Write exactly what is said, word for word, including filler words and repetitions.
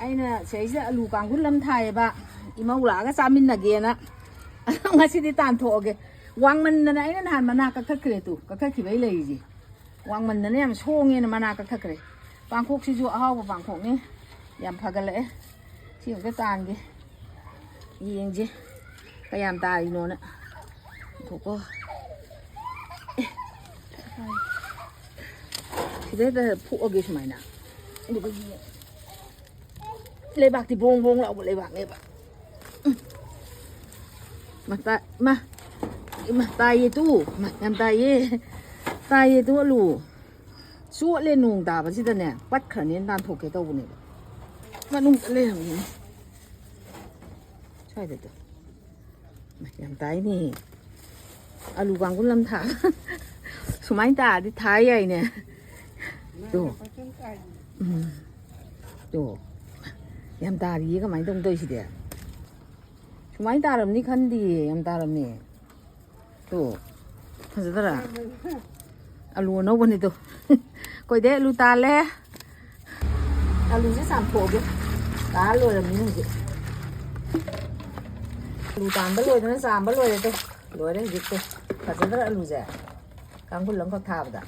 ꯑꯩꯅ ꯁꯤꯗꯩꯁꯤꯗ ꯑꯂꯨ ꯀꯥꯡꯒꯨꯜ ꯑꯃ ꯊꯥꯏꯌꯦꯕ, ꯏꯃꯧ ꯂꯥꯛꯑꯒ ꯆꯥꯃꯤꯟꯅꯒꯦꯅ꯫ ꯑꯗꯣ ꯉꯁꯤꯗꯤ ꯇꯥꯟꯊꯣꯛꯑꯒꯦ꯫ ꯋꯥꯡꯃꯟꯗꯅ ꯑꯩꯅ ꯅꯍꯥꯟ ꯃꯅꯥ ꯀꯛꯊꯠꯈ꯭ꯔꯦ ꯇꯨ, ꯀꯛꯊꯠꯈꯤꯕꯩ ꯂꯩꯔꯤꯁꯦ꯫ ꯋꯥꯡꯃꯟꯗꯅ ꯌꯥꯝ ꯁꯣꯡꯉꯦꯅ ꯃꯅꯥ ꯀꯛꯊꯠꯈ꯭ꯔꯦ꯫ ꯄꯥꯡꯈꯣꯛꯁꯤꯁꯨ ꯑꯍꯥꯎꯕ ꯄꯥꯡꯈꯣꯛꯅꯤ, ꯌꯥꯝ ꯐꯒꯠꯂꯛꯑꯦ꯫ ꯁꯤ ꯑꯝꯇ ꯇꯥꯟꯒꯦ, ꯌꯦꯡꯁꯦ ꯀꯌꯥꯝ ꯇꯥꯔꯤꯅꯣꯅ꯫ ꯉꯥꯏꯈꯣꯀꯣ꯫ ꯑꯦ, ꯁꯤꯗ ꯍꯦꯛꯇ ꯐꯨꯛꯑꯒꯦ ꯁꯨꯃꯥꯏꯅ꯫ ꯑꯗꯨꯒ ꯌꯦꯡ-, ꯂꯩꯕꯥꯛꯇꯤ ꯕꯣꯡ ꯕꯣꯡ ꯂꯥꯎꯕ ꯂꯩꯕꯥꯛꯅꯦꯕ꯫ ꯎꯝ꯫ ꯃꯇꯥ-, ꯃꯥ, ꯏꯃꯥ, ꯇꯥꯏꯌꯦ ꯇꯨ꯫ ꯃꯥ, ꯌꯥꯝ ꯇꯥꯏꯌꯦ꯫ ꯇꯥꯏꯌꯦ ꯇꯨ ꯑꯂꯨ꯫ ꯆꯣꯠꯂꯦ ꯅꯣꯡ ꯇꯥꯕꯁꯤꯗꯅꯦ, ꯄꯠꯈ꯭ꯔꯅꯦꯅ ꯇꯥꯟꯊꯣꯛꯀꯦ ꯇꯧꯕꯅꯦꯕ꯫ ꯃꯅꯨꯡꯗ ꯂꯩꯔꯝꯃꯤꯅꯦ꯫ ꯁ꯭ꯋꯥꯏꯗ ꯇꯨ꯫ ꯃꯥ, ꯌꯥꯝ ꯇꯥꯏꯅꯦ꯫ ꯑꯂꯨ ꯀꯥꯡꯒꯨꯜ ꯑꯃ ꯊꯥ꯫ ꯁꯨꯃꯥꯏꯅ ꯇꯥꯔꯗꯤ ꯊꯥ ꯌꯥꯏꯅꯦ꯫ ꯇꯨ꯫ ꯎꯝ꯫ ꯇꯨ꯫ ꯌꯥꯝ ꯇꯥꯔꯤꯌꯦ, ꯀꯃꯥꯏꯅ ꯇꯧꯅ ꯇꯧꯔꯤꯁꯤꯗꯤ? ꯁꯨꯃꯥꯏꯅ ꯇꯥꯔꯝꯅꯤ ꯈꯟꯗꯤꯌꯦ, ꯌꯥꯝ ꯇꯥꯔꯝꯃꯦ꯫ ꯇꯨ꯫ ꯐꯖꯗ꯭ꯔꯥ? ꯑꯂꯨ ꯑꯅꯧꯕꯅꯤꯗꯣ꯫ ꯑꯩꯈꯣꯏꯗꯩ ꯑꯂꯨ ꯇꯥꯜꯂꯦ꯫ ꯑꯂꯨꯁꯦ ꯆꯥꯝꯊꯣꯛꯑꯒꯦ꯫ ꯇꯥ ꯂꯣꯏꯔꯝꯅꯤ ꯍꯧꯖꯤꯛ꯫ ꯑꯂꯨ ꯇꯥꯟꯕ ꯂꯣꯏꯗꯅ ꯆꯥꯝꯕ ꯂꯣꯏꯔꯦ ꯇꯨ꯫ ꯂꯣꯏꯔꯦ ꯍꯧꯖꯤꯛꯇꯤ꯫ ꯐꯖꯗ꯭ꯔꯥ ꯑꯂꯨꯁꯦ? ꯀꯥꯡꯒꯨꯜ ꯑꯃꯈꯛ ꯊꯥꯕꯗ꯫